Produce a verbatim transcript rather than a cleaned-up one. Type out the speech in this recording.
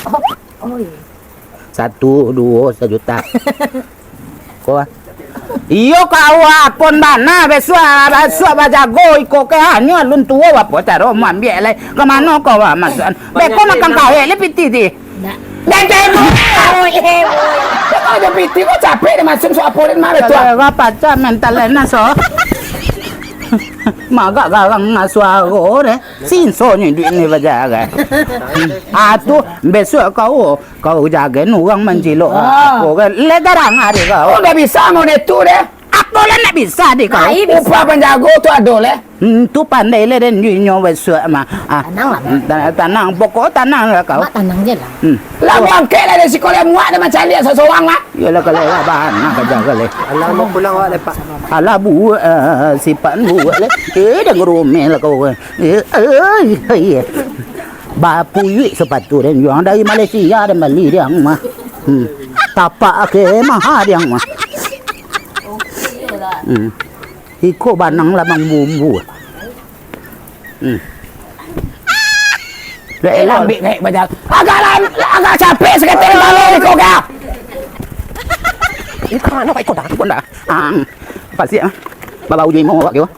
Oh, iyo. Satu, duo, sajuta. Ko, ah. Iyo, kau akun bana, bisuak, bisuak bajago iko ke, hanyo alun tuo, apo caro maambiak lai? Ka mano kau, ah, masuak? Beko makan kaek lai piti ti. Ndak. Dan tembok. Oh, iyo, oh. Kau jo piti, kau capek deh masuak suap apo den mah, betul? Kalau apa cak mental enak, so. Magak garang suaro deh. Sinso nyo duit ni bajaga. Ah, tu, bisuak kau, kau jagen urang mancilok. Ah. Apo kan? Lai garang ari kau. Oh, ndak bisa mode tu deh. Apo lah ndak bisa di kau? Ai, bisa. Upah panjago tu ado leh. Hmm, tu pandai leh den inyo bisuak mah. Ah, tanang lah, Bang. Ta-, tanang, pokok tanang lah kau. Mak tanang je lah. Hmm. Lah, bangkek lah dari siko, lah muak dah macaliak sorang-sorang lah. Iyolah, kalau lah bahan, nah, kerja kali. Alah, mau pulang awak, Pak. Alah, buak, ah, sipat buak lah. Eh, dah ngerumeh lah kau. Eh, eh, eh. Bapuyuik sepatu den juang dari Malaysia, den bali diang mah. Hmm. Tapak ke maha diang mah. Hmm. Iko banang lah bang bumbu. Hmm. Dah elok. Ambil naik bajalan. Agak lah, agak capek sakali balik iko, Kak. Iko mano, Pak, iko dah? Iko dah. Ah. Pasik, ah. Babau jo imo awak kiro.